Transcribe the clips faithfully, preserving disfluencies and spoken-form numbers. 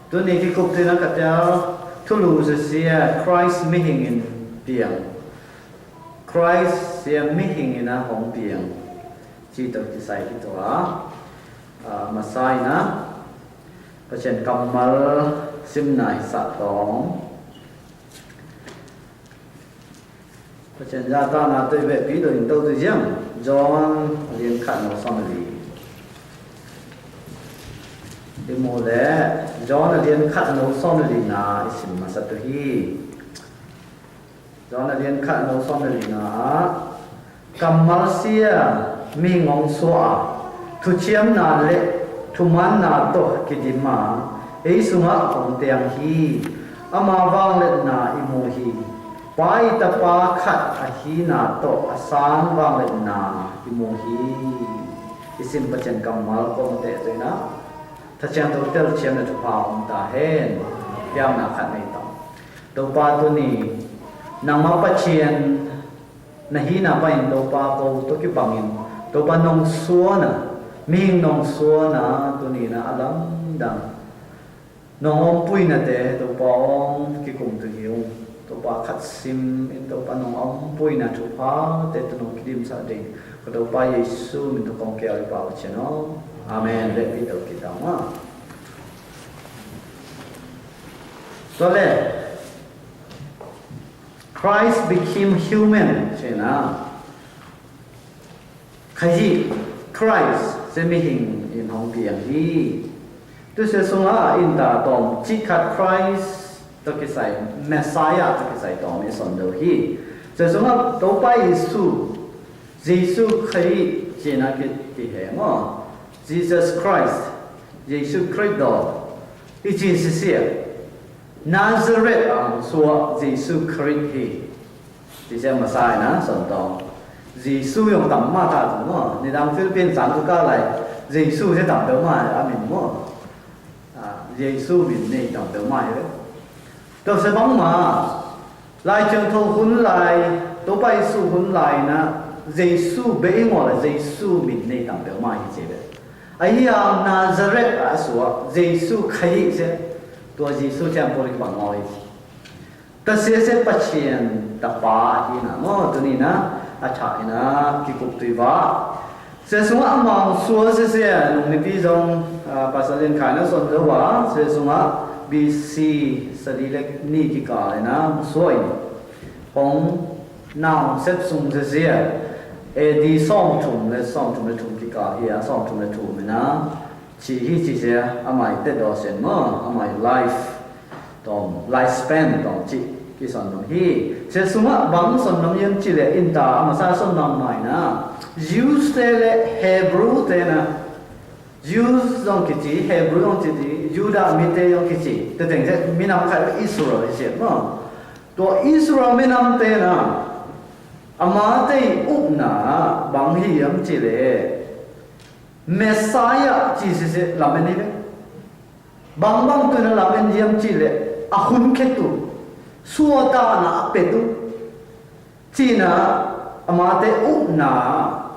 Tuni kikup ding a ka tel thulu sia, Christ mihing in piang. Christ sia mihing in a hong piang. Ci tawh kisai hi tua. A, masa in a Pasian kammal simna hi sa tawm. Pasian zahtakna tawh i vekpi dawh in to tu ziang. John a lian khat no sawm a li. I mu le John a lian khat no sawm a li na i sim masa tu hi. John a lian khat no sawm a li na ah, kammal sia mihing hong suah a, thuciamna le thumanna tawh kidim a, ei sungah hong teng hi. Ama vangliatna i mu hi. Pa i Tapa khat ahina tawh a sang vangliatna i mu hi. I sim Pasian kammal kawmte tawh in a, Kha Siangtho telciamna thupha om ta hen. Piakna khat nei ta. Topa, tuni nangmah Pasian na hina pan in Topa, ko tawh kibangin Topa nong suan a, mihing nong suan a, tuni in a lamdang nong ompuinate Topa hong kikum tu hi ung. Topa, khat sim in Topa nong ompuina thuphate tawh nong kidimsak ding ka Topa Jesu min tawh kong keu hi, Pa Pasian aw. Amen. Vekpi to kita ma. Tua le, Christ became human, ci na. Kha hi, Christ sia mihing in hong piang hi. Tua sia sungah in ta tawm, ci khat Christ tawh kisai, Messiah tawh kisai tawm i son do hi. Sia sungah Topa Jesu, Jesu Khrih ci na ki, kihe maw. Jesus Christ, Jesu Khrih do i ci sisia. Nazareth a hong suak Jesu Khrih hi. Ci sia masa in a son tawm. Jesu zong tam mah ta tu maw. Nidang Philippines sang tu ka lai. Jesu sia tam peuhmah a min maw. A, Jesu min nei tam peuhmah hi ve. Tua sia bangmah, Lai Siangtho hun lai, Topa Jesu hun lai in a, Jesu bek hi ngawl a, Jesu min nei tam peuhmah hi ci ve. Ahi hang Nazareth a suak Jesu Khrih sia. Tua Jesu ciang pawh kibang ngawl hi. Tua sia sia Pasian Tapa ahina maw, tuni in a, a thak in a kikup tu hi va. Sia sungah amah hong suak sia sia, nung nipi zong, a, Pastor Lian Khai na son zo a, sia sungah B C sali le nih kikal in a hong suak in, hong na hong sep sung sia sia, A D sawmthum le, sawmthum le thum kikal hi a, sawmthum le thum in a, ci hi ci sia, amah i tet daw sen maw, amah i life tawm, lifespan tawm ci, kison dong hi. Sia sungah bang son dong hiam ci le, in ta a masa son dong mai na, Jews te le Hebrew te na, Jews zong kici, Hebrew zong kici, Judah mite zong kici, tua teng sia minam khat Israel hi sia maw. Tua Israel minamte na, amate i upna bang hi hiam ci le, Messiah ci sisia lamen hi ve. Bangbang tu in a lamen hiam ci le, a hun khetu, suahtakna a petu, ci na, amate upna,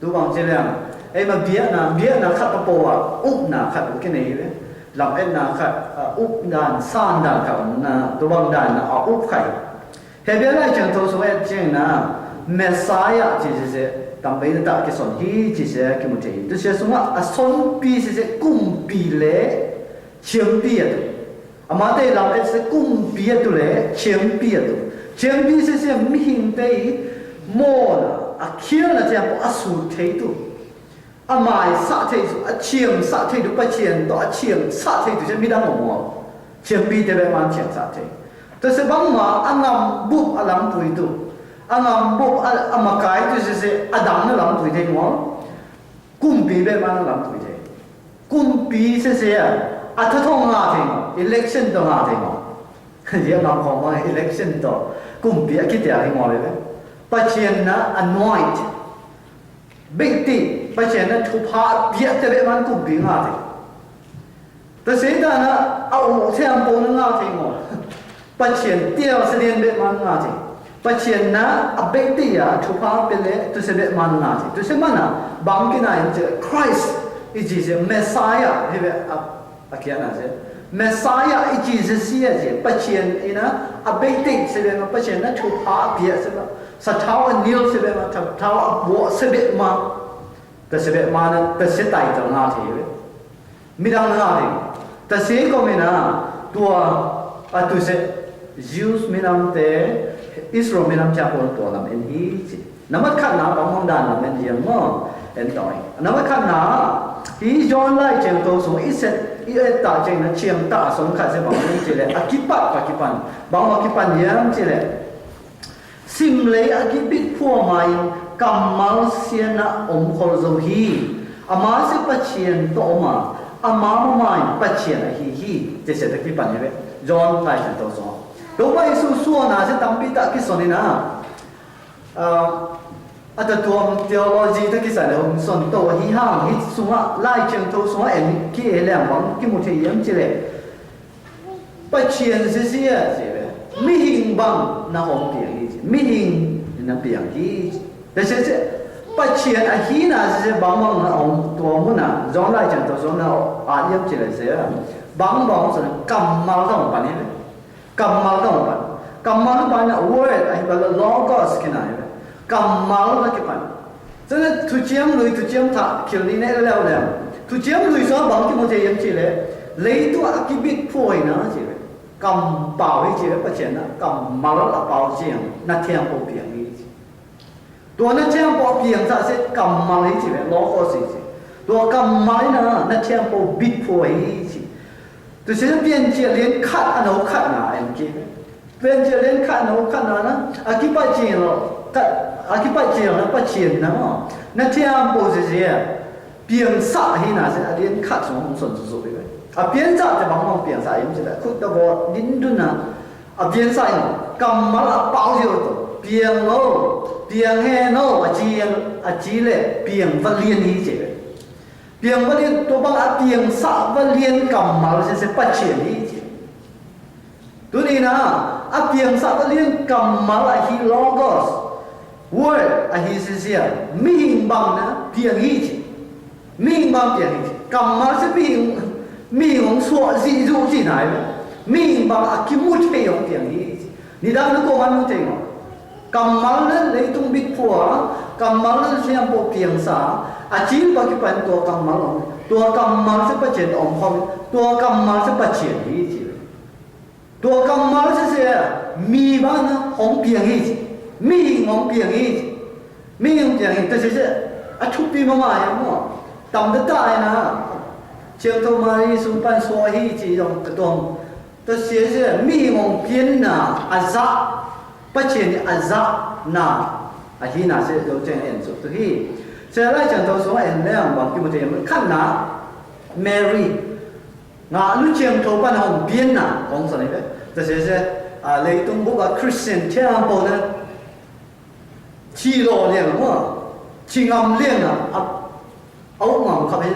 tu bang ci liang, eima biakna, biakna khat a po a, upna khat uh kinei hi ve. Lametna khat, a, updan, sandan khat om na, tu bang dan na, a up khai. Hebrew Lai Siangtho sung et ciang na, Messiah ci sisia, tam bei na ta kison hi ci sia kimu thei. Tu sia sungah a sonpi sisia, kumpi le ciampi a tu. Amate lam et sia kumpi a tu le ciampi a tu. Ciampi sisia mihingte i mawhna, a khialna ciang pawh a sut thei tu. A maisah thei tu, a ciamsah thei tu, Pasian tawh a ciamsah thei tu sia midang om maw. Ciampite bek man ciamsah thei. Tua sia bangmah a ngambup a lampui tu, a ngambup a, a makai tu sisia a dang na lampui thei maw. Kumpi bek man a lampui thei. Kumpi sisia a thathong ngah thei maw, election tawh ngah thei maw. Zia ngam khawng bang election tawh kumpi a kitial hi maw le. Pasian na anoint, beitih, Pasian na thupha piakte bek man kumpi ngah thei. Tua sia dan a, a uh thiam po na ngah thei maw. Pasian tial sia lian bek man ngah thei. Pasian na a beitih a thupha pia le, tu sia bek man ngah thei. Tu sia man a bang kinai in ci Christ i ci sia Messiah hi ve a A kiatna se, Messiah i ci zizia ci, Pathian in a, a beitei se bema, Pathian na thupha a piak se bema, sathau a nil se bema, sathau a buak se bema, ta se bema na, ta se title nga thei ve. Midang na nga thei. Ta se ko mina, tua a tu se, Jews minam te, Israel minam cia ko tua lam en hi ci. Nambat khatna bang hong dan lam en hiam maw? En tawh hi. Nambat khatna, hi John Lai Thiangtho sung i set, i et ta ciangin a ciang ta a song khat se bang hiam cih leh, a kipat pa kipan. Bang hong kipan hiam cih leh, simlei a kibit phua ma-in kammal sian a om khol zo hi. Ama se Pathian tawh om a, ama mama in Pathian ahi hi. Ci se ta kipan hi ve. John Lai Thiangtho sung. Topa Jesu suahna se tampi tak kison in a, a, a tatuam theology ta kisai le hong son to ahi hang, hih sungah, Lai Thiangtho sungah en ki e leng bang kimu thei hiam cih leh, Pathian zizia ci ve. Mihing bang na hong piang hi ci. Mihing na piang hi ci. Te se se, Pathian ahina zizia bang bang na hong tua muna, John Lai Thiangtho sungah na at hiam cih leh se, bang bang son kammal ta hong pan hi ve. Kammal ta hong pan. Kammal ta pan a word ahi bang logos kina hi ve. Kammal ta kipan. Cun thuciam lui, thuciam thah, khil ni ne leuleu. Thuciam lui sung bang kimu thei hiam cih leh, leitung a kibit phua hi na ci ve. Kam pau hi ci ve, Pathian na kammal a pau ciang, na thiangpo piang hi ci. Tua na thiangpo a piangsak se kammal hi ci ve, logos hi ci. Tua kammal hi na, na thiangpo bit phua hi ci. Tu se Piancil lian khat a no khatna en ki. Piancil lian khat a no khatna na, a kipat cil lo, khat, a kipat cil na Pathian na maw. Na thiangpo zizia. Piangsak ahina se a lian khat sung hong son suksuh hi ve. A piangsak te bang hong piangsak hiam cih leh, khut ta bawl dindun a, a piangsak in kammal a pau zia uh tawh, piang lo, piang hen lo, a ci, a ci leh piang va lian hi ci ve. Piang va lian, tua bang a piangsak va lian kammal se se Pathian hi ci. Tuni na, a piangsak va lian kammal ahi logos, word ahi zizia, mihing bang na piang hi ci. Mihing bang piang hi ci. Kammal se mihing, mihing hong suah zihzuh ci nai ve. Mihing bang a kimu thei hong piang hi ci. Nidang na ko man mu thei maw? Kammal na leitung bit phua, kammal na thiangpo piangsa, a cil pa kipan tua kammal om, tua kammal se Pathian om khawm, tua kammal se Pathian hi ci. Tua kammal sese mi bang na hong piang hi ci. Mihing hong piang hi ci. Mihing hong piang hi, tua sese a thupi mahmah hi maw. Tam ta ta hi na. Thiangtho Mari sung pan suah hi ci zong ka tuang. Tua sese mihing hong pianna a zah, Pathian a zahna ahina se zo ciang en suk tu hi. Se Lai Thiangtho sung en leng bang kimu thei hiam, khatna Mary Ngahnu Thiangtho pan hong pianna kong sa ni ve. Tua sese, a, leitung bup a Christian thiangpo na thi law liang maw, thi ngam liang a, a, a uk ngam khap hi.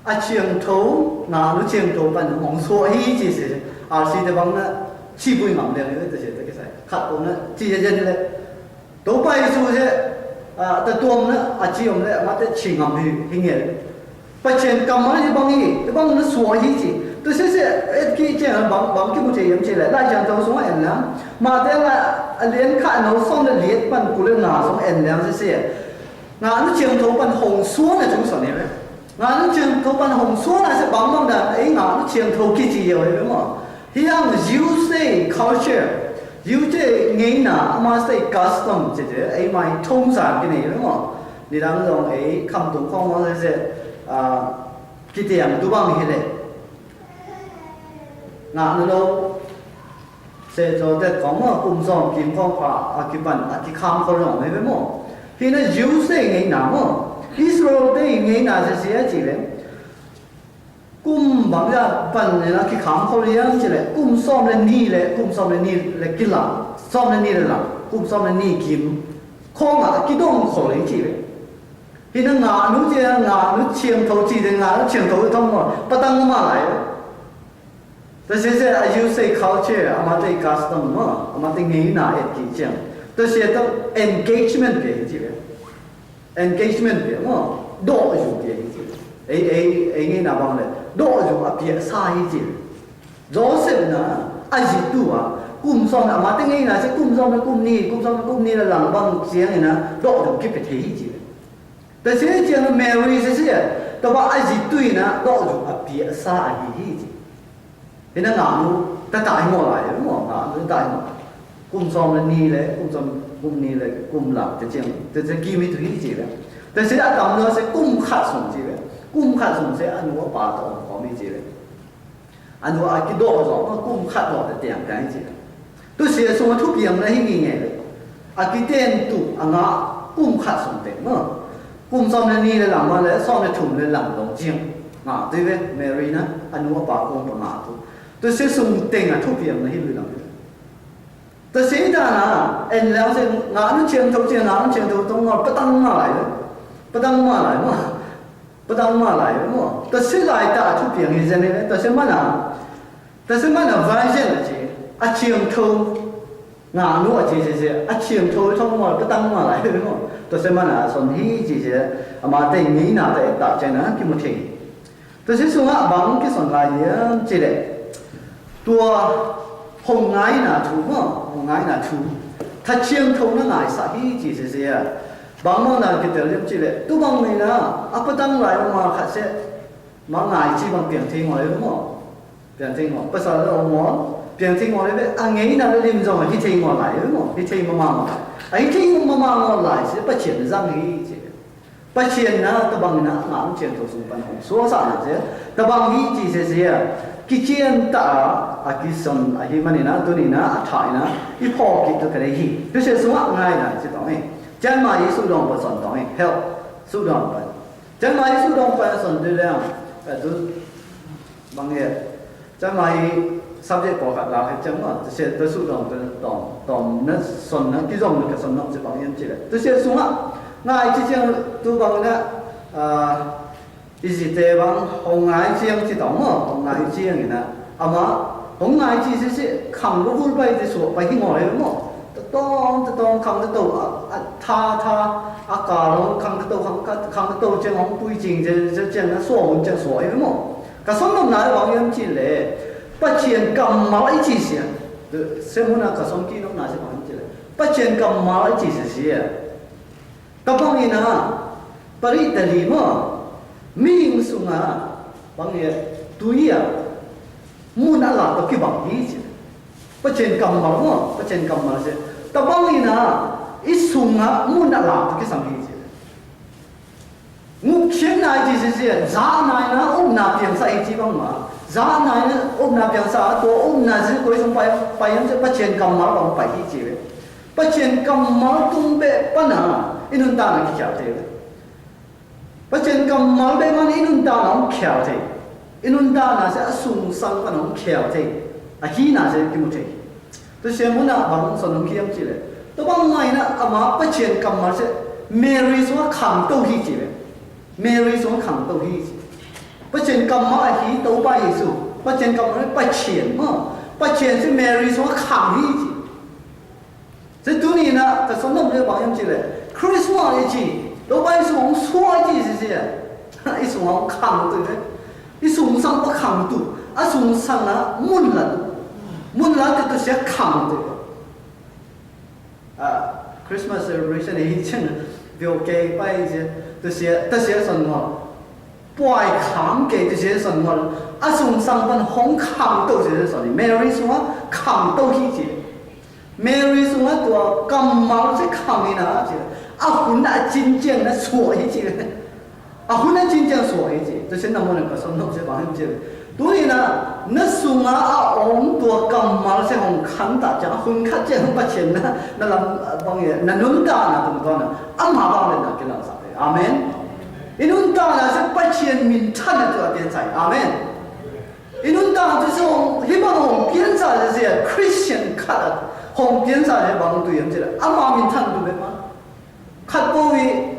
A thiangtho, Ngahnu Thiangtho pan hong suah hi ci se, R C te bang na thi pui ngam liang hi, tua se tua kisai. Khat ko na thi zen le. Topa Jesu se, a, tatuam na a ci om le, amate ci ngam hi, hi ngel. Pathian kammal hi bang hi, hi bang na suah hi ci. Tu sese, et ki ciang bang, bang kimu thei hiam ci le, Lai Thiangtho sungah en lang. Mate la, a lian khat no sawm le liat pan kul le nga sung en lang sese. Ngahnu Thiangtho pan hong suah na thu sa ni le. Ngahnu Thiangtho pan hong suah na se bang bang dan, ei Ngahnu Thiangtho kici hi ve maw. Hi ang Jews te culture, Jews te ngeina, ama te custom ci te, ei mai thong san kinei ve maw. Nidang zong ei khamtung khong maw se, a, kitiang tu bang hi le. Ngahnu lo, se zo te khong maw, kum sawm kim khong pha, a kipan, a kikham khol zong hi ve maw. Hi na Jews te ngeina maw. Israel te ngeina se sia ci le. Kum bang ya pan le na kikham khol hiam ci le, kum sawm le ni le, kum sawm le ni le kilang, sawm le ni le lang, kum sawm le ni kim khong a kidong khol hi ci ve. Hi na Ngahnu ci, Ngahnu Thiangtho ci te, Ngahnu Thiangtho thong maw, patang ma lai. Tua sese a Jews te culture, amate custom maw, amate ngeina et ki ciang. Tua se tua engagement pia hi ci ve. Engagement pia maw, dawh zu pia hi ci. Ei, ei, ei ngeina bang le, dawhzu a piaksa hi ci. Joseph na a zittu ah kum sawm le, amah te ngeina se kum sawm le kum nih, kum sawm le kum nih le lang bang ciangin ah dawhzu kipia thei hi ci. Tua ciang Mary sisia, tua bang a zittu in ah dawhzu a piaksa ahi hi ci. Hi na ngahnu tata hi maw lai, maw ngahnu tata hi maw. Kum sawm le nih le kum sawm, kum nih le kum lang te ciang, te ciang kim hi tu hi ci le. Te ciang a tam lo se kum khat sung ci le. Kum khat sung se a nu a pa tawh om khawm hi ci le. A nu a kidawh zawh maw, kum khat zawh te tiang ka hi ci le. Tu sia sung a thupiang na hi ngei ngei le. A kiten tu a ngah kum khat sung teng maw. Kum sawm le nih le lang maw le sawm le thum le lang dong ciang ngah tu ve, Mary na a nu a pa kung pa ngah tu. Tu sia sung teng a thupiang na hi lui lang. Tua si dana en leng si ngah nu ciang tho ciang ngah nu ciang tho tong ngah patang mah lai lo. Patang mah lai maw. Patang mah lai lo maw. Tua si lai ta a thupiang hi zen hi. Tua si mana, tua si mana vai zen a ci, a ciang tho ngah nu a ci si si a ciang tho tong ngah patang mah lai lo maw. Tua si mana son hi ci si, ama te ngeina te ta ciang na kimu thei. Tua si sungah bang kison lai hiam ci leh, tua hong ngaina thu maw, hong ngaina thu, Kha Siangtho na ngaisak hi ci sisia. Bang mah na kitel hiam ci leh, tu bang ni na a patang lai mah khat seh, mah ngai ci bang piang thei ngaw lai maw. Piang thei ngaw, pasal lo maw, piang thei ngaw lai ve, a ngeina le lim zong a hi thei ngaw lai maw, hi thei mama ngaw lai. A hi thei mama ngaw lai seh, Pasian zang hi ci. Pasian na tabang ina a ngah Kha Siangtho sung pan hong suaksak na sia, tabang hi ci sia sia, kician ta a, a kison ahi manina, tunina a thaina i phawk kik tu ka dei hi. Tua sia sungah ngaina ci tawng hi. Cianmai i sudawng pan son tawng hi. Health sudawng pan. Cianmai i sudawng pan son tu liang, eh, tu bang hi. Cianmai subject pawlkhat lak hi ciang maw, tua sia tua sudawng tua tawm, tawm na son na kizom na ka son nong ci bang hiam ci leh. Tua sia sungah ngai ci ciang tu bang na, ah, i zite bang hong ngai ciang ci tawng maw, hong ngai ciang ina. Amah hong ngai ci sisi khang luvul pai ci suak pai hi ngaw lai maw. Tatawng, tatawng khang tato a, a tha, tha, a ka lo khang tato, khang ka, khang tato ciang hong pui cing ciang, ciang na suak hun ciang suak hi maw. Ka son nopna bang hiam ci leh, Pasian kammal i ci sia. Tua sia muna ka son ki nopna sia bang hiam ci leh, Pasian kammal i ci sia sia. Tabang ina, pari tali maw, mihing sunga, bang e, tui a, mun a lak tawh kibang hi ci. Pasian kammal maw, Pasian kammal ci. Tabang ina, i sunga, mun a lak tawh kisam hi ci. Ngukhiatna i ci sisia, zahna ina upna piangsak hi ci bang mah. Zahna ina upna piangsak a, tua upna zil koi sung pai, pai hiam ci, Pasian kammal bang pai hi ci ve. Pasian kammal tung beh pana i nuntakna kikhial thei ve. Pasian kammal beh man i nuntakna hong khial thei. I nuntakna sia a sungsang pana hong khial thei. A hina sia kimu thei. Tua sia muna bang son hong khiam ci leh, tua bang mah ina ama Pasian kammal sia Mary sungah khangto hi ci leh. Mary sungah khangto hi ci. Pasian kammal ahi Topa Jesu. Pasian kammal Pasian maw. Pasian sia Mary sungah khang hi ci. Sia tuni ina ka son nop le bang hiam ci leh, Christmas i ci, Topa Jesu hong suak i ci sisia. I sungah hong khangto hi ve. I sungsang pa khangto, a sungsang na mun la tu. Mun la tu tu sia khangto. Ah, Christmas celebration hi chin, vio kei pai sia, tu sia, ta sia son ngaw. Puai kham kei tu sia son ngaw. A sungsang pan hong khangto sia son. Mary sungah khangto hi ci. Mary sungah tua kammal sia khang ina ci. A hun a cin ciang na suak hi ci. A hun a cin ciang suak hi ci. Tua sia na mun a ka son nop sia bang hi ci. Tuni ina na sungah a om tua kammal sia hong khang ta ciang a hun khat ciang Pasian na, na lam bang e, na nuntakna tungtawn a ama bang le na kilangsak hi. Amen. I nuntakna sia Pasian minthanna tua piansak hi. Amen. I nuntakna tu sia hong, hi bang hong piansak sia, Christian khat a hong piansak sia bang tu hiam ci leh, ama minthan tu bek mah. Khat po i,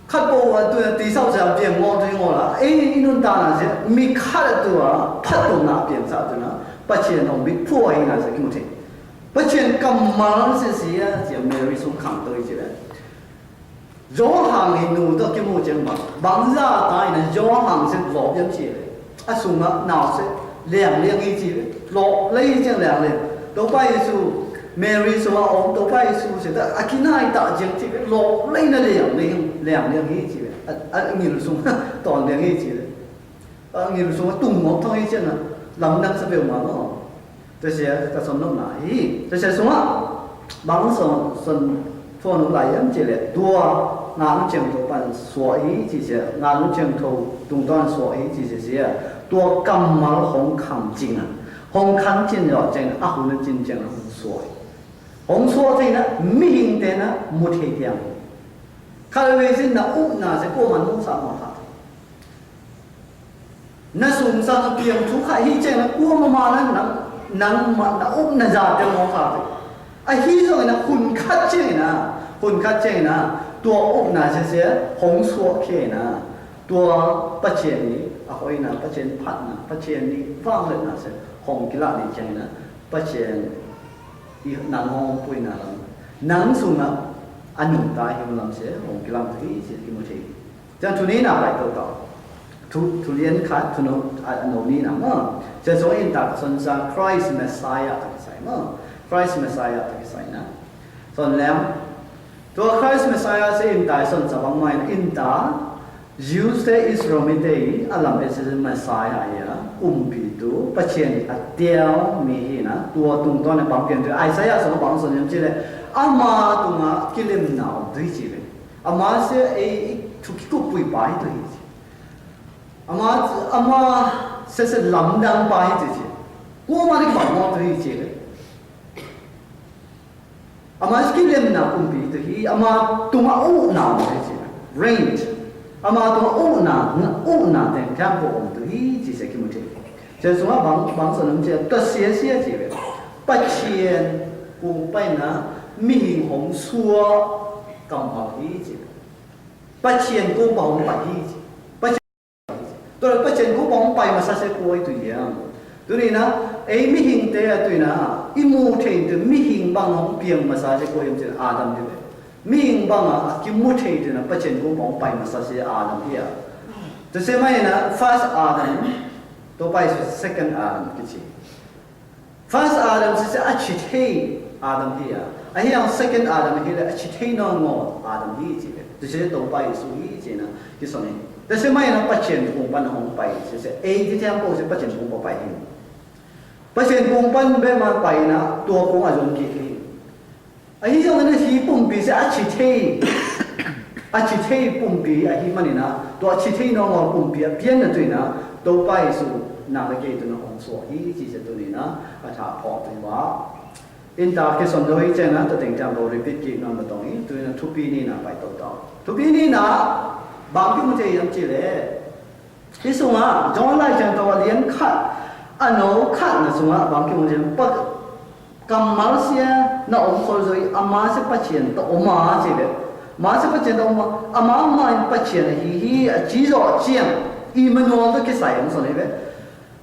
khat po a tu a ti sau sia piang ngaw tu ngaw la. Ei, i nuntakna sia mi khat a tu a phattuamna piangsak tu na, Pasian hong bik phuah hina sia kimu thei. Pasian kammal sia sia, sia Mary sung khangto hi ci leh. Johan i nu tawh kimu ciang bang, bangzah ta in a Johan sia lawp hiam ci le, a sungah nau sia liangliang hi ci le, lawp lei hi ciang liangliang. Topa Jesu, Mary sungah a om Topa Jesu sia ta a kinai ta ciang ci le, lawp lei na liangliang, liangliang hi ci le, a, a ngil sung tawn liang hi ci le. A ngil sungah tung mawk thong hi ciang a, lamdang sa peuhmah maw. Tua sia ka son nopna hi. Tua sia sungah bang son, son thuan uh lai hiam ci le, tua ngaknu ciangtho pan suah hi ci sia, ngaknu ciangtho tungtawn suah hi ci sia sia, tua kammal hong kham cing a, hong kham cin zawh ciang a, hun a cin ciang a hong suah hi. Hong suah thei na, mihingte na mu thei tiang hi. Khalvei sin na upna sia kuaman hong sa mawk kha. Na sungsang a piang thu khat hi ciangin a kuamah mah na nang, nangmah na upna zate mawk kha ve. Ahi zongin a hun khat ciangin a, hun khat ciangin a, tua upna sia sia hong suah khe in a, tua Pathian i a hoihna, Pathian phatna, Pathian i vangliatna sia hong kilah ni ciangin a, Pathian i nang hong puina lam, nang sungah a nungta hi lam sia hong kilam ta hi sia kimu thei hi. Ciang thu nihna pai toto. Thu, thu lian khat, thu no, a, a no nihna maw. Sia sung in tak son sa Christ Messiah tak sai maw. Christ Messiah tak sai na. Son lem. Tua Christ Messiah sia in tai son sa bang mai in ta. Jews te Israel mite i a lam e sia Messiah i a kumpitu Pathian i a tiau mi hi na. Tua tungtawn a bang pian tu Isaiah sung a bang son yam ci le. Ama tunga kilemna om tu hi ci le. Ama sia ei thu kikuppui pa hi tu hi ci. Ama, ama sia sia lamdang pa hi ci ci. Kuama dik bang mo tu hi ci le. Ama sia kilemna kumpi tu hi, ama tunga uhna om tu hi ci. Reign. Ama tunga uhna, uhna teng thiam ko om tu hi ci sia kimu thei. Sia sungah bang, bang son om ci, ka sia sia ci ve. Pathian kung paina mihing hong suah kammal hi ci. Pathian kung pa hong pai hi ci. Pathian, tua Pathian kung pa hong pai masa sia kua hi tu hiam. Tuni na, ei mihingte a tuni na, i mu thei tu mihing bang hong piang masa sia kua hiam cin Adam hi ve. Mihing bang a, a kimu thei tu na Pathian kung pa hong pai masa sia Adam hi a. Tu sia mai na, first Adam, tua pai su second Adam kici. First Adam sia sia a ci thei Adam hi a. Ahi ang second Adam hi le a ci thei nawn ngawn Adam hi ci le. Tu sia Topa Jesu hi ci na kison hi. Tu sia mai na Pathian kung pan hong pai sia sia. Ei ti tiang ko sia Pathian kung pa pai hi. Pathian kung pan be ma pai na tua kung a zong ki hi. Ahi zongin a hi pumpi sia a ci thei, a ci thei pumpi ahi manin a, tua a ci thei nawngawn pumpi a pianna tu in a, Topa Jesu nang le kei tungah hong suah hi ci sia tuni in a, a tha phawk tu hi ba. In ta kison lo hi ciang a, tua teng ciang lo repeat kik nawn lo tong hi, tu in a thupi nihna pai toto. Thupi nihna, bang kimu thei hiam ci le. Hih sungah John Lai Siangtho a lian khat a no khatna sungah bang kimu hiam, pa kammal sia na om khol zo hi, ama sia Pathian tawh om a ci ve. Ama sia Pathian tawh om a, ama ama in Pathian ahi hi a ci zawh ciang Immanuel tawh kisai hong son hi ve.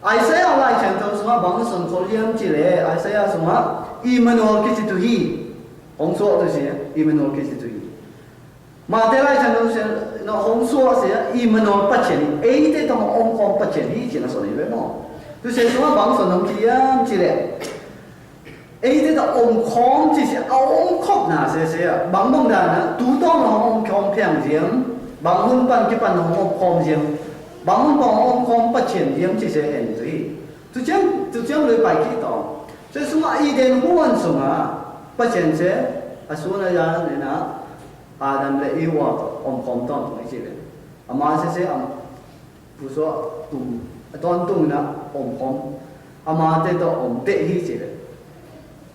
Isaiah Lai Siangtho sungah bang son khol hiam ci le, Isaiah sungah Immanuel kici tu hi. Hong suah tu sia, Immanuel kici tu hi. Mate Lai Siangtho sia, na hong suah sia, Immanuel Pathian hi, eite tawh hong omkhawm Pathian hi ci na son hi ve maw. Tu sia sungah bang son hong ci hiam ci le. Eite tawh omkhawm ci sia, a omkhopna sia sia, bang bang dan a, tu tawh na hong omkhawm piang ziam, bang hun pan kipan hong omkhawm ziam, bang hun pan hong omkhawm Pathian ziam ci sia en tu hi. Tu ciang, tu ciang lui pai kik tawh. Sia sungah Eden huan sungah, Pathian sia, a sun a zan in a, Adam le Eva tawh omkhawm tawntung hi ci ve. Ama sia sia am, pu sua tum, a tawntung in a omkhawm. Amate tawh om teh hi ci ve.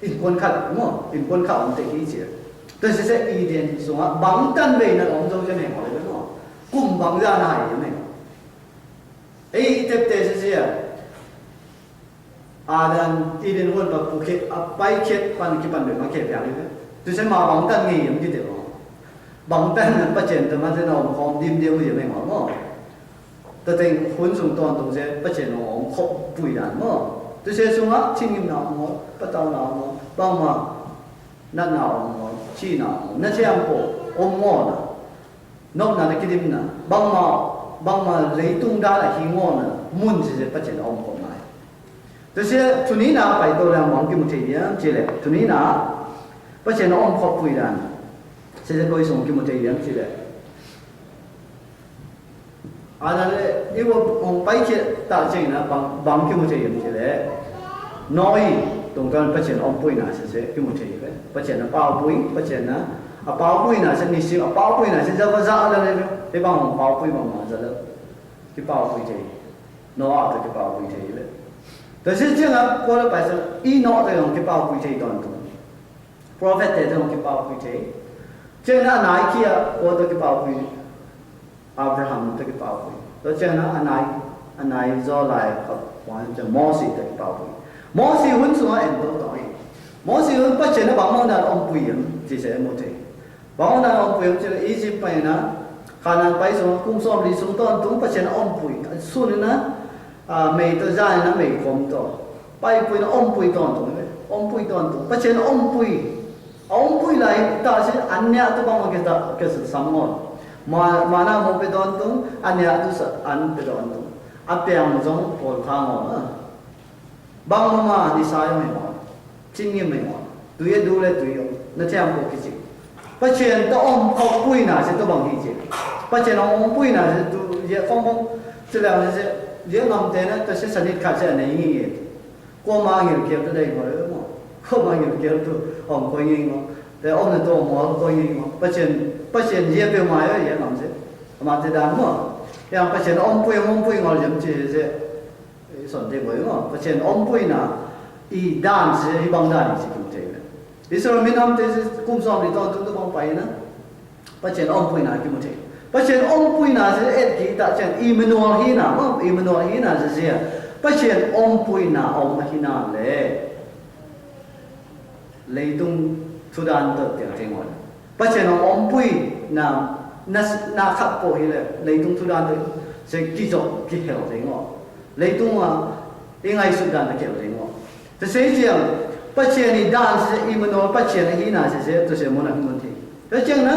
Innkuan khat maw, innkuan khat om teh hi ci ve. Tua sia sia Eden sungah bangtan vei na om zo ci meng aw le maw. Kum bangzah na hai ci meng. Ei tepte sia sia. Adam, Eden huan pa pukhiat, a paikhiat pan kipan bek ma khia piang hi ve. Tu sia ma bangtan ngei hiam kite maw. Bangtan na Pathian tawh ma sia na omkhawm dimdiam uh hiam ei maw maw. Tua teng hun sung tawntung sia Pathian hong omkhop pui dan maw. Tu sia sungah thinggimna om maw, patauna om maw, bangmah natna om maw, thina om maw, na thiam ko om maw na. Nopna le kidimna, bangmah, bangmah leitung dan a hi ngawlna mun sese Pasian a om khop nai. Tua sia, tuni-in a pai to leng bang kimu thei hiam cih leh, tuni-in a Pasian a om khop pui dan sese koi sung kimu thei hiam cih leh, a dan le, i va hong paikhiat tak ciangin a bang, bang kimu thei hiam cih leh, Noah tungtawn Pasian a ompuina sese kimu thei hi ve. Pasian a paupui, Pasian a, a paupuina sese, nisim a paupuina sese, za va za lel hi ve. Hih bang hong paupui bangmah za lel. Kipaupui thei. Noah tawh kipaupui thei hi ve. Tua sia ciangin a kua le pai sa, Enoch tawh hong kipaupui thei tawntung. Prophet te tawh hong kipaupui thei. Ciangin a nai kia kua tawh kipaupui, Abraham tawh kipaupui. Tua ciangin a nai, a nai zaw lai khat, Moses tawh kipaupui. Moses hun sungah en to tawh hi. Moses hun Pasian a bangmah dan ompui hiam cih sese mu thei. Bangmah dan ompui hiam cih leh Egypt pai-in a, Canaan pai sungah kum sawmli sung tawntung Pasian a ompui. A sun-in a, a, mei tawh zan-in a mei khom tawh. Paipui-in a ompui tawntung hi ve. Ompui tawntung. Pasian a ompui. A ompui lai ta si an niah tu bang a kita, kita sam ngawn. Ma, mana mo pe tawntung, an niah tu sa an pe tawntung. A piang zong pawl kha ngawn a. Bang mama nisa zong hi ngawn. Cingim hi ngawn. Tui a du le tui zong. Na thiam ko kici. Pasian tawh om khop puina si tu bang hi ci. Pasian a om puina si tu, ye khong khong, ci leng si, ye ngamte na, ta si sanit khat si a nei ngi ngi. Kuama ngilkial tu dei maw, maw. Kuama ngilkial tu hong koi ngei maw. Te om na tu maw, koi ngei maw. Pasian, Pasian zia peuhmah zia ngam se. Amah te dan maw. Yang Pasian ompui, ompui ngawl ziam ci se. I son te maw, maw. Pasian ompuina i dan se, i bang dan i si kimu thei ve. Israel minamte si kum sawmli tawntung tu bang pai na. Pasian ompuina kimu thei. Pasian ompuina sia et kik tak ciang Emmanuel hina, oh, Emmanuel hina sia sia. Pasian ompuina om ahina le. Leitung thudan tawh tel thei ngawn. Pasian ompuina, na, na khat pawh hi le. Leitung thudan tawh sia kizop kihel thei ngawn. Leitung a i ngaihsut dan tawh kel thei ngawn. Tua sia ciang, Pasian i dan sia, Emmanuel Pasian ahina sia sia, tua sia mun a hi mun thei. Tua ciang na,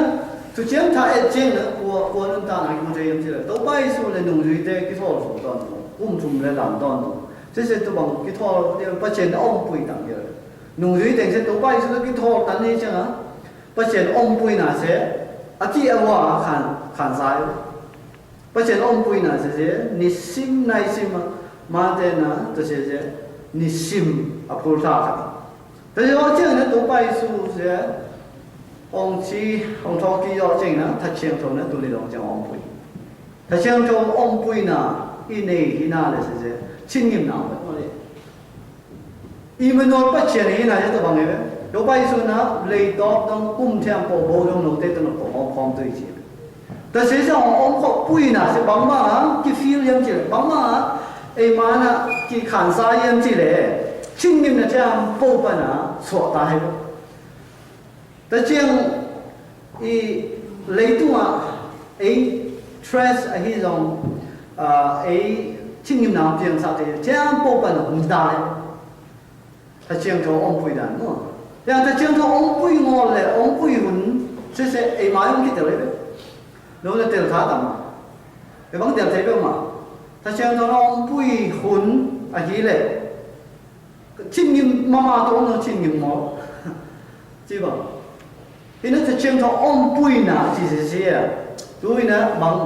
Thuciam Tha et ciang na, kua, kua nuntakna kimu thei hiam cih leh, Topa Jesu le nungzuite kithawl zo tawntung, kum thum le lam tawntung. Sia sia tu bang kithawl, Pasian a ompui tang hi le. Nungzui teng sia Topa Jesu le kithawl tan hi ciang a, Pasian ompuina sia, a cih a vua khan, khan sa hi. Pasian ompuina sia sia, nisim naisim a, mate na, tua sia sia, nisim a phul tha khat. Tua sia sia ciang na Topa Jesu sia, hong ci, hong thawhkik sia ciang na, Tha Siangtho na, tuni dong ciang ompui. Tha Siangtho ompuina, i nei hina le sia sia, cingimna om le. Emmanuel Pasian ahina sia tua bang hi ve. Topa Jesu na leitawp dong kum thiang pawh bo dong note tawh na pawh om khawm tu hi ci. Tua sia sia hong om khawm puina sia bangmah a kifeel hiam cih leh bangmah a eima na kikhansa hiam cih leh cingimna thiang po pan a suah ta hi ve. Tua ciang i leitung ah ei trash ahi zong, ah, ei cingimna piangsak thei thiang po pan a hong ta hi. Tha Siangtho ompui dan maw. Yang Tha Siangtho ompui ngawl le ompui hun sese ei mai hong kitel hi ve. No na tel tha tam a. Ei bang tel thei peuhmah. Tha Siangtho na ompui hun ahi le. Cingim mama tawh om lo cingim maw. Ci bang. Hi na Tha Siangtho ompuina ci sia sia. Tu hi na bang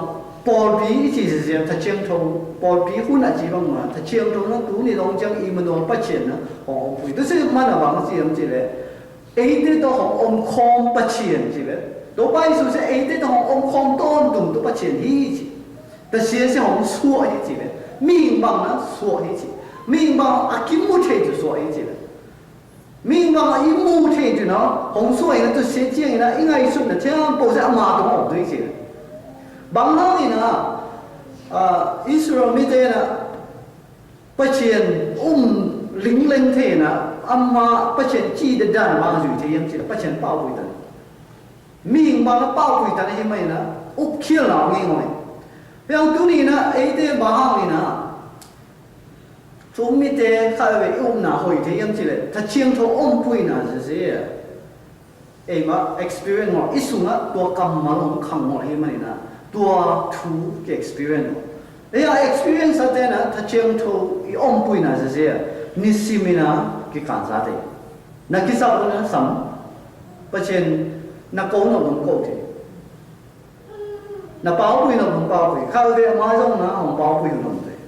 pawlpi i ci sia sia, Tha Siangtho pawlpi hun a ci bangmah. Tha Siangtho na tuni dong ciang Emmanuel Pasian na hong ompui. Tu sia man a bang ci hiam cih leh. Eite tawh hong om khawm Pasian ci ve. Topa Jesu sia eite tawh hong om khawm tawntung tu Pasian hi ci. Tua sia sia hong suah hi ci ve. Mihing bang na suah hi ci. Mihing bang a kimu thei tu suah hi ci ve. Mihing bang a i mu thei tu na hong suah hi na tua sia ciangin a i ngaihsutna thiang po sia ama tawh hong om tu hi ci ve. Bang hangin a, ah, Israel mite na Pasian um lingleng thei na, ama Pasian ci dandan bang zui thei hiam cih leh Pasian paupui tan. Mihing bang a paupui tan ahi mai na, upkhialna om ngei ngawh. Piang tuni na, eite bang hangin a, thu mite khat ve i upna hoih thei hiam cih leh, Tha Siangtho ompuina sia sia. Eima experience maw, i sungah tua kammal hong khang maw, ahih manin ah tua thu ki experience maw. Ei a experience a ten ah Kha Siangtho i ompihna zia zia nisimin ah kikansa thei. Na kisap un ah sam, Pasian na ko nop un ko thei. Na paupih nop un paupih, khatvei ama zong na hong paupih nop thei.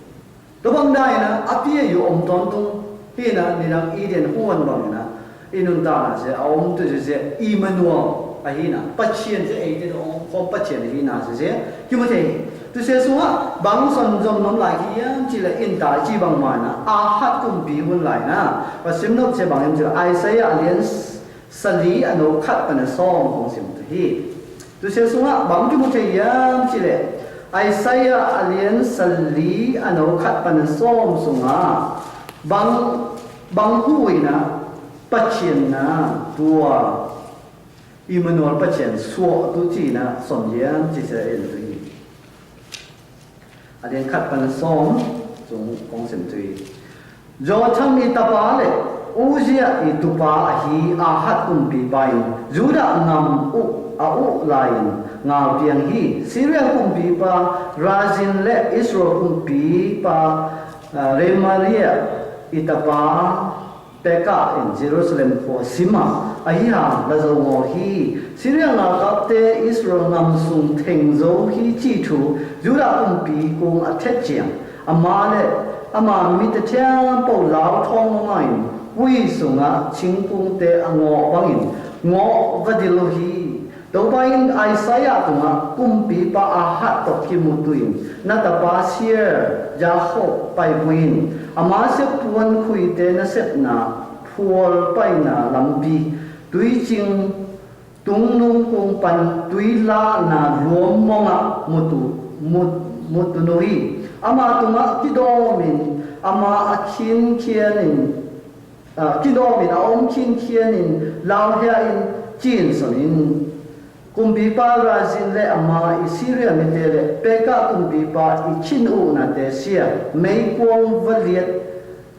Tua bang dan in ah a pia i om tawntung hi in ah, nidang Eden huan bang in ah i nuntakna zia a om tu zia zia Immanuel ahihna, Pasian zia eite tawh hong khawm Pasian ahihna zia zia kimu thei hi. Tua zia sungah bang son zom nuam lai hiam cih leh, in ta i cih bangmah in ah Ahaz kumpi hun lai in ah va sim nop zia bang hiam cih leh Isaiah a lian sali a no khat pan a sawm kong sim tu hi. Tua zia sungah bang kimu thei hiam cih leh, Isaiah a lian sali a no khat pan a sawm sungah bang, bang hu in ah Pasian na tua Immanuel Pasian suah tu ci in ah son hiam cih zia en tu hi. A lian khat pan a sawm sung kong sim tu hi. Jotham i tapa le Uzziah i tupa ahi Ahaz kumpipa in Judah ngam uh a uh lai-in ngal piang hi. Syria kumpipa Rezin le Israel kumpipa, ah, Remaliah i tapa Pekah in Jerusalem khua sim a, ahi hang la zo ngawl hi. Syria ngalkapte Israel ngam sung theng zo hi cih thu Judah kumpi kung a thet ciang, ama le ama mite thiang po lau thawng mama in hui sungah thingkungte a ngawh bangin ngawh va dil uh hi. Topa in Isaiah tungah kumpipa Ahaz tawh kimu tu-in, na tapa Seir Yahaz paipui in, ama siapuan khuite nasepna phual paina lampi, tuicing tungnung kung pan tui lahna luam mongah mutu, mut, mutu nu hi. Ama tungah kidawmin ama a khinkhianin, ah, kidawmin a om khinkhianin lauhia in, ci-in son in. Kumpipa Rezin le ama i Syria mite le Pekah kumpipa i chin uhnate sia meikuang va liat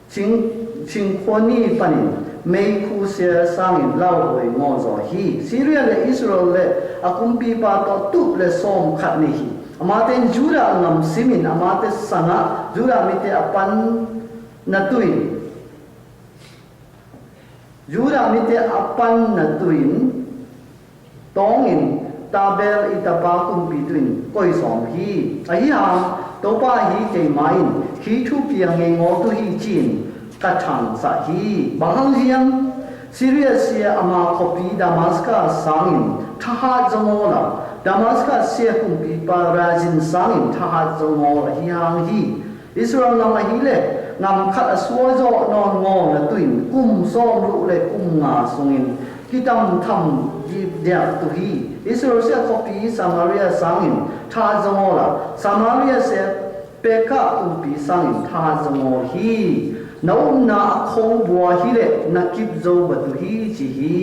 cing, cingkhua ni panin meikhu sia sangin lauhuai ngawzaw hi. Syria le Israel le a kumpipa tawh tup le sawm khat ni hi. Amate in Judah ngam simin amate sangah Judah mite a pan na tu-in Judah mite a pan na tu-in tawngin Tabeel i tapa kumpi tu-in koi sawm hi. Ahi hang Topa ahi keima in hih thu piang ngei ngawl tu hi ci-in ka thangsah hi. Bang hang hiam, Syria sia ama khuapi Damascus sangin thahat zaw ngawl a, Damascus sia kumpipa Rezin sangin thahat zaw ngawl ahi hang hi. Israel ngam ahih leh ngam khat a suazawh nawn ngawl na tu-in kum sawm luh le kum nga sungin kitamtham dipdiak tu hi. Israel sia khuapi Samaria sangin thahat zaw ngawl a, Samaria sia Pekah kumpi sangin thahat zaw ngawl hi. Na upna a khobua hi leh na kip zo batu hi ci hi.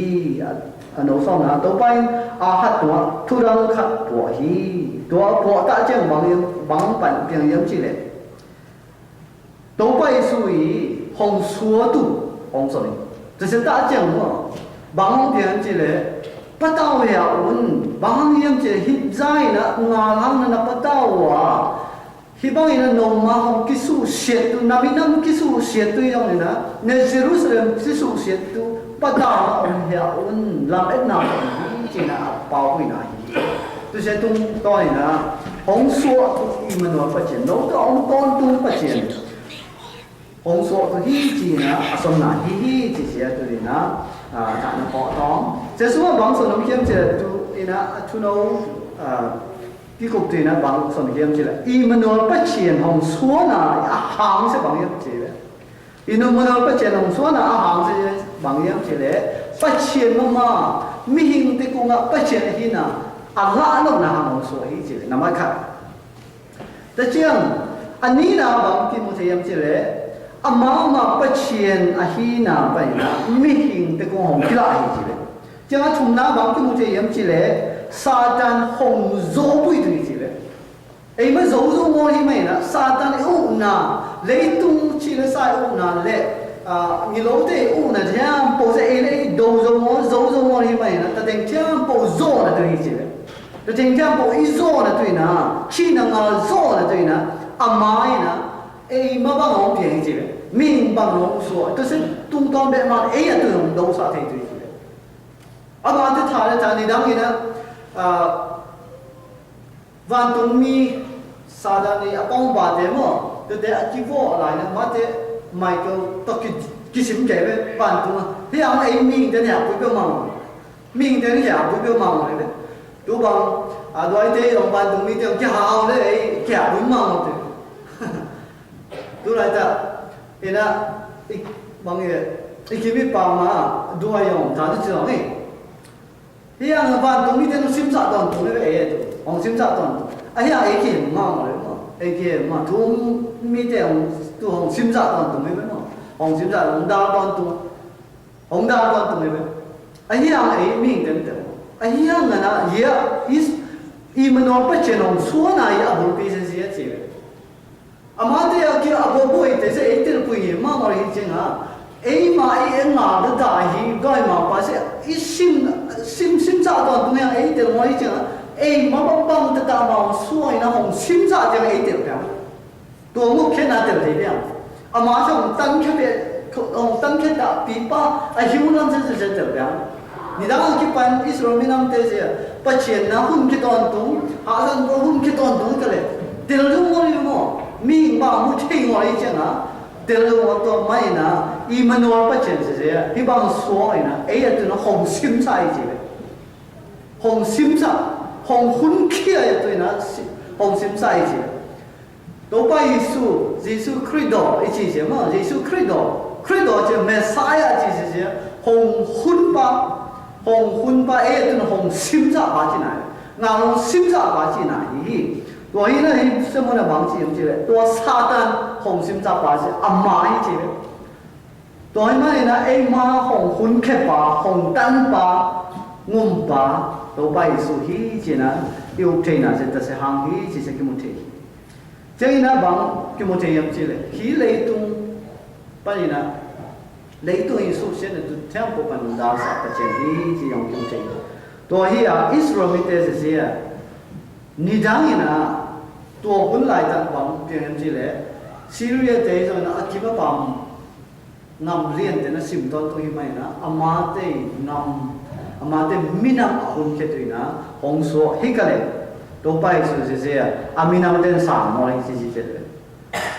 A, a no sawmna, Topa in Ahaz tungah thudang khat puah hi. Tua puah tah ciang bang, bang pan piang hiam cih leh, Topa Jesu i hong suatu hong son hi. Tua sia tah ciang maw, bang hong piang hiam cih leh, patau hia un, bang hang hiam cih leh hih zah in ah ngal hang na na patau uh a, hih bangin a noma hong kisuhsiat tu, na minam kisuhsiat tu hi zongin ah, na Jerusalem kisuhsiat tu patau na om hia un, lametna om hi ci-in ah a pauhuina hi. Tua sia tungtawn in ah hong suah tu Immanuel Pasian, no tawh hong tawntung Pasian hong suah tu hi ci-in ah a sonna hi hi ci sia tu in ah, ah, thahna pawh tawm. Sia sungah bang son om hiam cih leh tu in ah a thuno, ah, kikup tu in ah bang son hiam cih leh, Immanuel Pasian hong suahna a hang sia bang hiam cih leh, Immanuel Pasian hong suahna a hang sia bang hiam cih leh, Pasian mama mihingte kungah Pasian ahihna a lah nopna hang hong suah hi ci leh, na mai khat. Tua ciang a nihna bang kimu thei hiam cih leh, amah mah Pasian ahihna panin ah mihingte kung hong kilah hi ci leh. Ciang a thumna bang kimu thei hiam cih leh, Satan hong zawhbuih tu hi ci leh. Eima zo zo ngawl hi mah in ah, Satan i uhna, leitung ci le sa i uhna le, ah, milote i uhna thiam po sia ei le ei do zo ngawl, zo zo Maw hi mah inah, tateng thiampo zawhna tu hi ci ve. Tateng thiampo i zawhna tu inah, thihna ngal zawhna tu inah, ama inah, ei mah bang a hong piang hi ci ve. Mihing bang a hong suah, tua sia tungtawn beh mah ei a tu hong dosah thei tu hi ci ve. Amate tha le tha nidang inah, ah, vantungmi Satan i a pawngpate maw, tuate a kivawh lai na, amate Michael tawh ki, kisim kei ve vantung a. Hih hang ei mihingte nih a pui peuh mah maw. Mihingte nih a pui peuh mah maw ve. Tu bang, a, duaite i zong vantungmite zong kihau le ei kihau pui mah maw te. Tu laitak inah, i, bang i, i kim i pam a, duai zong tha tu ci zong i. Hih hang vantung mite hong simsah tawntung hi ve, ei tu hong simsah tawntung. Ahi hang ei kihem mah maw le maw, ei kihem mah, thu mite hong, tu hong simsah tawntung hi ve maw. Hong simsah, hong dal tawntung, hong dal tawntung hi ve. Ahi hang ei mihingte mite maw, ahi hang a na, hih a, Is, Immanuel Pasian hong suahna hi a bulpi sia sia ci ve. Amate a kia a buabuaite sia ei telpui hi mah maw hi ciang a, ei mah ei, ei ngal dada hi, dawi mah pa sia i sim, sim, simsah tawntung hi a ei tel maw hi ciang a, ei mah bang bang tata mah hong suah inah hong simsah ciang ei tel piang. Tua nguk khen a tel thei piang. Ama sia hong tankhia pia, hong tankhia ta pipa a hiu lam sia sia sia tel piang. Nidang a kipan Israel minamte sia, Pasian na hun khia tawntung, hahzan tua hun khia tawntung ta le, tel zong maw hi maw, mihing bang mu thei maw hi ciang a, tel zong maw tua mah inah, Immanuel Pasian sia sia, hih bang suah inah, ei a tu inah hong simsah hi ci ve. Hong simsah, hong hun khia a tu inah, si, hong simsah hi ci ve. Topa Jesu, Jesu Khrih daw i ci sia maw, Jesu Khrih daw, Khrih daw ci, Messiah ci sia sia, hong hun pa, hong hun pa, ei a tu inah hong simsah pa cihna hi. Ngal hong simsah pa cihna hi hi. Tua hi na hi sia mun a bang ci hiam ci le, tua Satan hong simsah pa ci, ama hi ci le. Tua hi mah inah ei mah hong hun khia pa, hong tan pa, ngum pa, Topa Jesu hi ci inah, i up theihna sia ta sia hang hi ci sia kimu thei hi. Ciang inah bang kimu thei hiam ci le, hih leitung pan inah, leitung i suksiatna tu thiampo pan dalsah Pasian hi ci zong kimu thei hi. Tua hi a Israel mite sia sia, nidang inah, tua hun laitak bang piang hiam ci le, Syria te zong inah a kim a pam ngam liante na sim tawntung hi mah inah, amate ngam, amate minam a hun khia tu inah hong suah hi ka le, Topa Jesu sia sia, a minamte in sang maw hi ci ci ci le.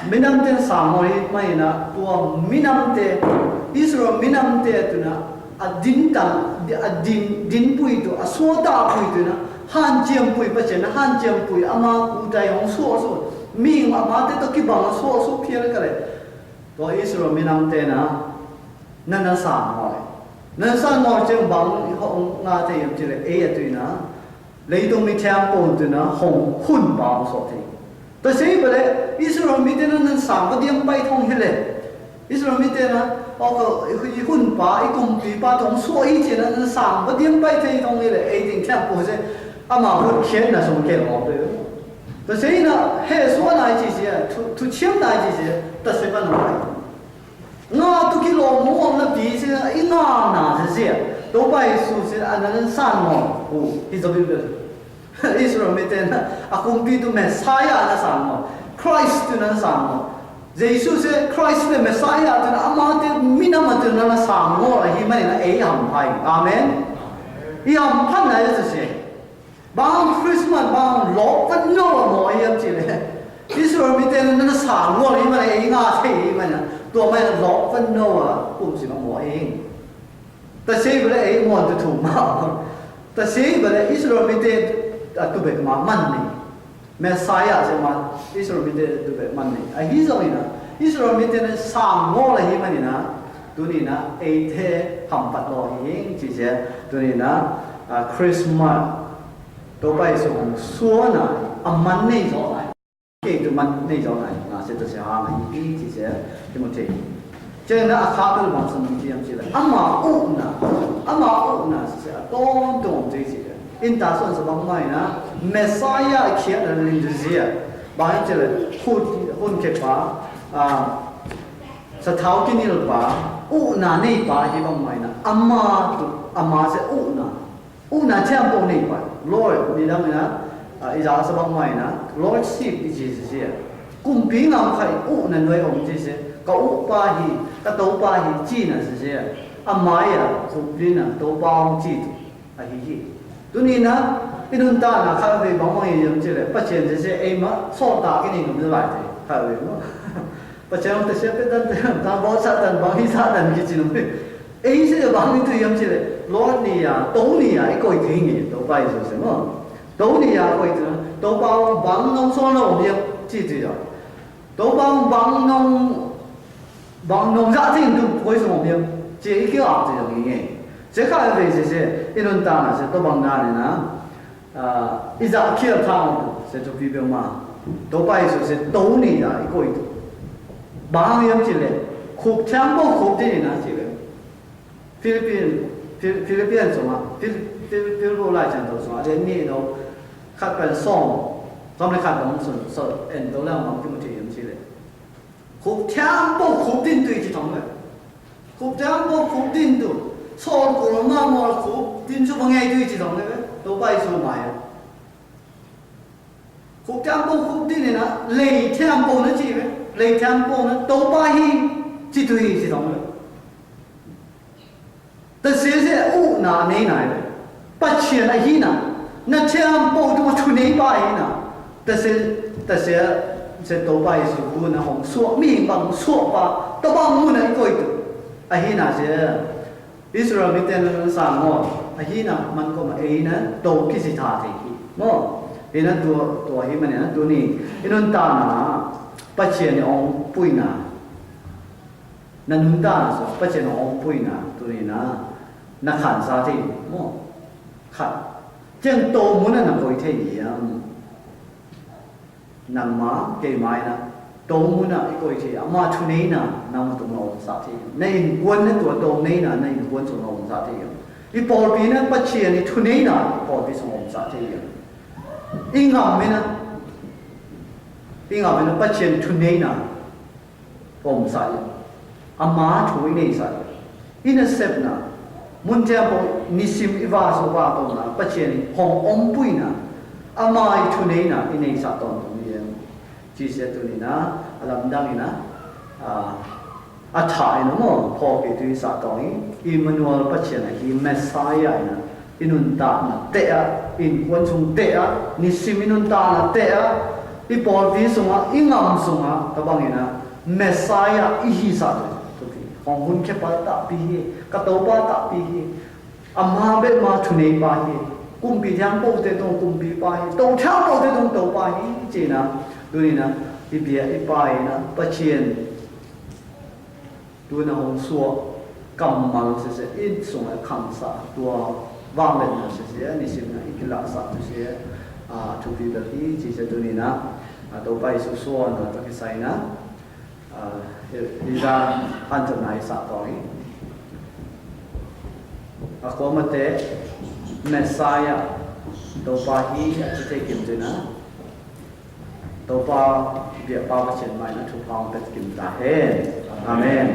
Minamte in sang maw hi mah inah, tua minamte, Israel minamte a tu inah, a dintang, a din, dinpui tu, a suatahpui tu inah, hanciampui Pasian, hanciampui ama kutai hong suah suah, mihing amate tawh kibang a suah suah phial ka le. Tua Israel minamte na, na na sang maw le. Na na sang maw ciang bang hong ngah thei hiam ci le, ei a tu inah, leitung mi thiampo tu inah hong hun pa hong suah thei. Tua sia hi bang le, Israel mite na na sang va diam pai thong hi le. Israel mite na, aw ka, i hun pa, i kumpipa tawh hong suah hi ci inah na na sang va diam pai thei thong hi le, ei ding thiampo sia, ama hun khiatna sung kel awk le. Tua sia inah, heh suahna i ci sia, thu, thuciamna i ci sia, ta sia pan awk. Nga tu kilawm mu om napi sia, i ngana sia sia. Topa Jesu sia, a na na sang maw, uh, hi zaw bilbel. Israel mite na, a kumpi tu Messiah na sang maw, Christ tu na sang maw. Jesu sia, Christ le Messiah tu na, amate minam a tu na na sang maw, ahi mah inah ei hampha hi. Amen. I hamphatna hi sia sia. Bang Christmas bang lawp vat no a maw hiam ci le. Israel mite na na sang maw hi mah inah ei ngah thei hi mah inah, tua mah inah lawp vat no a kum sim a maw hi. Ta sia hi bang le ei muan tu thum mah. Ta sia hi bang le Israel mite a tu bek mah man nei. Messiah sia mah Israel mite a tu bek man nei. Ahi zong inah, Israel mite na sang maw le hi mah inah, tuni inah eite hamphat law hi ing ci sia, tuni inah, a, Christmas, Topa Jesu hong suahna, a man nei zaw lai. Kei tu man nei zaw lai, na sia ta sia hang hi ci sia, kimu thei. Ciang inah a khak bel bang sam ci hiam ci le. Ama ukna, ama ukna sia sia, a tawntung ci sia. Inn ta suan sa bang mah inah, Messiah khiatna lim sia sia. Bang hiam ci le, hun, hun khia pa, a, sathau kinil pa, Ukna neipa hi bangmah in ah, ama tu, ama sia ukna, ukna thiampo neipa, Lord, midang in ah, ah, i zak sa bangmah in ah, Lordship i ci sia. Kumpi ngam khat ukna nuai om ci sia, ka ukpa hi, ka Topa hi, cina sia. Ama i a, khuk ding a, Topa hong ci tu. Ahi hi. Tuni-in ah, i nuntakna khat vei bang bang hi hiam cih leh, Pasian sia sia ei mah, sawltak i nei ngam lai thei, khat vei maw. Pasian hong sia sia pia tan, sia tan, ta bawl sah tan, bang hi sah tan kici nuam hi. Ei sia sia bang hi tu hiam cih leh, Lord ni a, To ni a, i koih thei hi, Topa Jesu sia maw. To ni a, koih thei, Topa hong bang nong sawlna om hiam, ci tu hiam. Topa hong bang nong, bang nong zah thei in tu koi sung om hiam. Ci i kiak ci zong hi ngei. Sia khat vei sia sia, i nuntakna sia tua bang dan in ah, ah, i zah khial thang om tu, sia thupi peuhmah. Topa Jesu sia To ni a i koih tu. Bang hiam cih leh, khuk thiampo khuk ding in ah ci leh. Philippine, Phil-, Philippine sungah, Phil-, Phil-, Philippi lai cang to sungah, a lian nih no, khat pan sawm, sawm le khat dong sun, so, en to le mang kimu thei hiam cih leh. Khuk thiampo khuk ding tu i ci thong le. Khuk thiampo khuk ding tu. Sawl kul ma mawl khuk ding su bang ngai tu i ci thong le. Topa Jesu mai. Khuk thiampo khuk ding in ah, lei thiampo na ci ve. Lei thiampo na, Topa hi, ci tu hi ci thong le. Tasia sia ukna nei nai ve. Pathian ahihna, na thiampo tu thuneipa ahihna. Tasia, tasia sia Topa Jesu tu na hong suak, mihing bang suakpa, tua bang mun ah i koih tu. Ahihna sia, Israel mite na sang aw, ahihna man kawm ah ei na, To kici tha thei hi. Maw, ei na tua, tua hi man na tuni. I nuntakna, Pathian i hong puina. Na nuntakna sung Pasian hong puina tuni-in ah na khansa thei maw? Khat. Ciang To mun ah na koih thei hiam? Nangma keima in ah To mun ah i koih thei, ama thuneina nang tung na omsa thei hiam? Na innkuan na tua To neina na innkuan sung na omsa thei hiam? I pawlpi in ah Pasian i thuneina i pawlpi sung omsa thei hiam? I ngam in ah, i ngam in ah Pasian thuneina omsa in, ama thu i neisa in, i nasepna, mun thiampo nisim i va sung va tawmna, Pasian in hong ompuina, ama i thuneina i neisa tawntung hi. Ci sia tuni-in ah, a lamdang in ah, a, a thah in ah maw, phawk i tu i sa tawng hi, Emmanuel Pasian ahi Messiah in ah, i nuntakna teh ah, innkuan sung teh ah, nisim i nuntakna teh ah, i pawlpi sungah, i ngam sungah, tua bangin ah, Messiah i hisa tu, tu hi. Hong hun khepa tahpi hi, ka Topa tahpi hi, ama bek ma thuneipa hi, kumpi thiampote tawh kumpipa hi, to thiampote tawh Topa hi, ci-in ah, tuni-in ah, i biak i pai in ah, Pasian tu-in ah hong suak kammal sese, i sungah khangsa tua vangliatna sese, nisim in ah i kilahsa sese, a, thupi bel hi, ci sese tuni-in ah, a, Topa Jesu suahna tawh kisai in ah, a, i, i zan hanciamna i sa tawng hi. A kuamate Messiah Topa hi a ci thei kim tuni-in ah, Topa biakpa Pasian mai-in ah thupha hong pia kim ta hen. Amen.